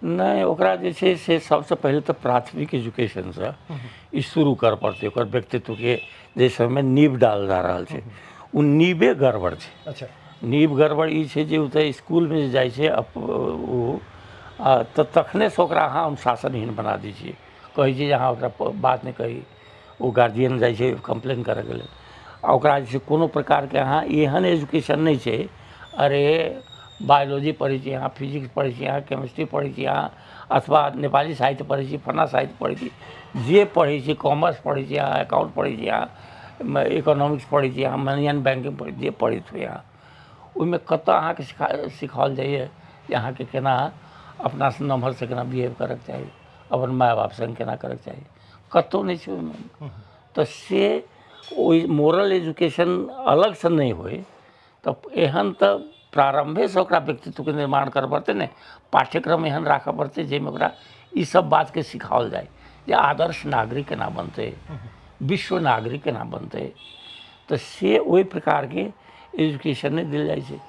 नहि, ओकरा जे छै से सबसँ पहिले तऽ प्राथमिक एजुकेशनसँ ई शुरू करऽ पड़तै। ओकर व्यक्तित्वके जाहि समयमे नींव डालल जा रहल छै ओ नींवे गड़बड़ छै। अच्छा, नींव गड़बड़ ई छै जे ओ तऽ इसकुलमे जे जाइ छै ओ तऽ तखनेसँ ओकरा अहाँ अनुशासनहीन बना दै छियै। कहै छियै जे अहाँ ओकरा बात नहि कही, ओ गार्जियन जाइ छै कम्प्लेन करैके लेल। आ ओकरा जे छै कोनो प्रकारके अहाँ एहन एजुकेशन नहि छै। अरे बायोलॉजी पढ़ै छी अहाँ, फिजिक्स पढ़ै छी अहाँ, केमिस्ट्री पढ़ै छी अहाँ, अथवा नेपाली साहित्य पढ़ै छी, फल्लाँ साहित्य पढ़ै छी, जे पढ़ै छी, कॉमर्स पढ़ै छी अहाँ, एकाउंट पढ़ै छी अहाँ, इकोनॉमिक्स पढ़ै छी अहाँ, मनी एंड बैंकिंग पढ़ै, जे पढ़ैत होइ अहाँ, ओहिमे कतऽ अहाँके सिखाओल जाइए जे अहाँके केना अपनासँ नमहरसँ केना बिहेव करऽके चाही, अपन माय बाप संग केना करऽके चाही, कतहु नहि छै ओहिमे। तऽ से ओहि मोरल एजुकेशन अलगसँ नहि होइ तऽ एहन तऽ प्रारम्भेसँ ओकरा व्यक्तित्वके निर्माण करऽ पड़तै ने। पाठ्यक्रम एहन राखऽ पड़तै जाहिमे ओकरा ई सब बातके सिखाओल जाय जे आदर्श नागरिक केना बनतै, विश्व नागरिक केना बनतै। तऽ से ओहि प्रकारके एजुकेशन नहि देल जाइ छै।